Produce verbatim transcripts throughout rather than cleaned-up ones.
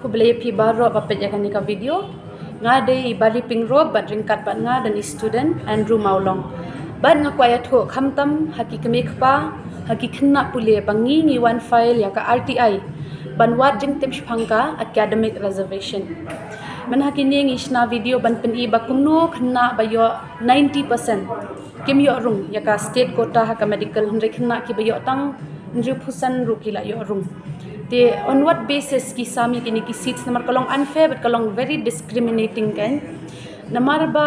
Khublei phi baroh ba peit ïa kane ka video. Nga dei i Bali Pingrop bad ryngkat bad nga don i student Andrew Mawlong. Bad nga kwah ïathuh khamtam ha ki kmie kpa, ha ki khynnah pule ba ngi ngi wan file ïa ka R T I ban wad jingtim shaphang ka academic reservation. Mynta ha kine ngi shna video ban pyni ba kumno khynnah ba ïoh ninety percent kim ïoh rung ïa ka state quota ha ka medical, hynrei khynnah kiba ïoh tang hynriewphew san ruh ki la ïoh rung. Te on what basis ki sam ïa kine ki seats? Namar ka long unfair bad ka long very discriminating kan. Namar ba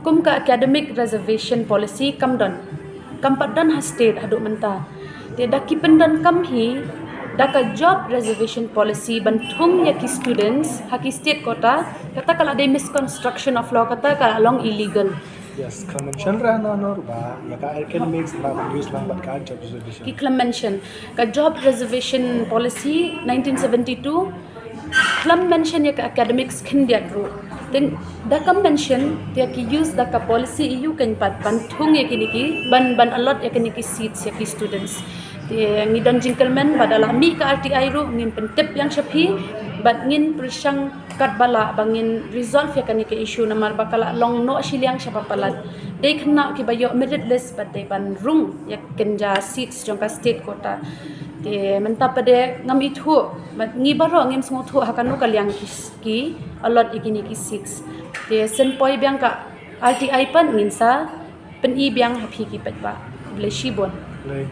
kum ka academic reservation policy kam don, kam pat don ha state haduh mynta. Te da ki pyndonkam hi da ka job reservation policy ban thung ïa ki students ha ki state quota, kata ka la dei misconstruction of law, kata ka la long illegal. Yes, ka mention rah na nor ba ïa ka academics ba ban use lang bad ka job reservation. Ki khlem mention ka job reservation policy nineteen seventy-two, khlem mention ïa ka academics khyndiat ruh. Te da kam mention, te ki use da ka policy E U kan pat ban thung ïa kine ki, ban ban allot ïa kine ki seats ïa ki students. Te ngi don jingkyrmen ba da la mih ka R T I ruh ngin pyntip ïa sha phi bad ngin pyrshang katba lah ba ngin resolve ïa kane ka issue, namar ba ka la long noh shiliang shaba palat. Dei khynnah kiba ïoh merit list bad dei ban rung ïa kynja seats jong ka state quota. Te mynta pat de ngam ithuh bad ngi baroh ngim sngewthuh ha kano ka liang ki, ki allot ïa kine ki seats. Te shen poi biang ka R T I pat ngin sa pyni biang ha phi ki paidbah. Khublei shibun. Khublei.